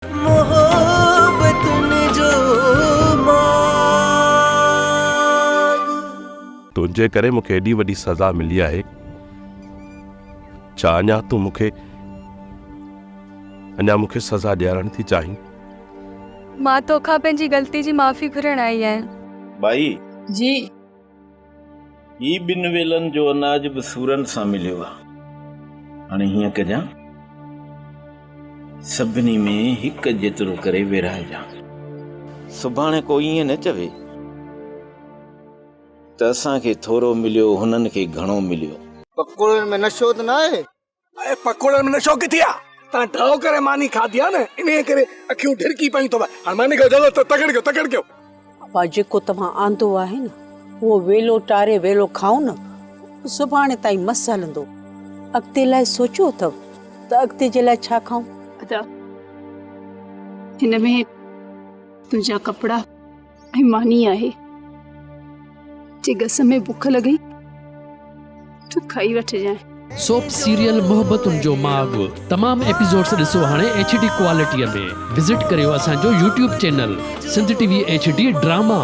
محبتن جو ماڳ. تنهنجي ڪري مون کي ايڏي وڏي سزا ملي آهي، ڇا اڃا تون مون کي اڃا مون کي سزا ڏيارڻ ٿي چاهين؟ مان توکان پنهنجي غلطي جي معافي گهرڻ آئي آهيان. ٻائي! جي. هي ٻن ويلن جو اناج به سورن سان مليو آ. هاڻي هيئن ڪجان، سڀني ۾ هڪ جيترو ڪري ورهائجان. سڀاڻي ڪو ائين نه چوي ته اسان کي ٿورو مليو، هنن کي گهڻو مليو. پڪوڙن ۾ نشو ته ناهي؟ اي پڪوڙن ۾ نشو ڪٿي آ؟ تان ڍؤ ڪري ماني کاڌي آ نه، انهيء ڪري اکيون ڍرڪي پيون اٿو. هاڻ ماني کائو جلد تڪڙ ڪيو تڪڙ ڪيو. ابا جيڪو توهان آندو آهي نه اهو ويلو ٽاري ويلو کائو نه سڀاڻي تائين مس هلندو. اڳتي لاء سوچيو اٿو ته اڳتي جي لاء ڇا کائون؟ ادا هن ۾ تنهنجا ڪپڙا ۽ ماني آهي. جي گس ۾ بک لڳئي ته کائي وٺجانء. سوپ سيريل محبتن جو ماڳ تمام ايپيسوڊس ڏسو هاڻي ايڇ ڊي ڪوالٽي ۾ وزٽ ڪريو اسان جو YouTube channel Sindh T V H D drama.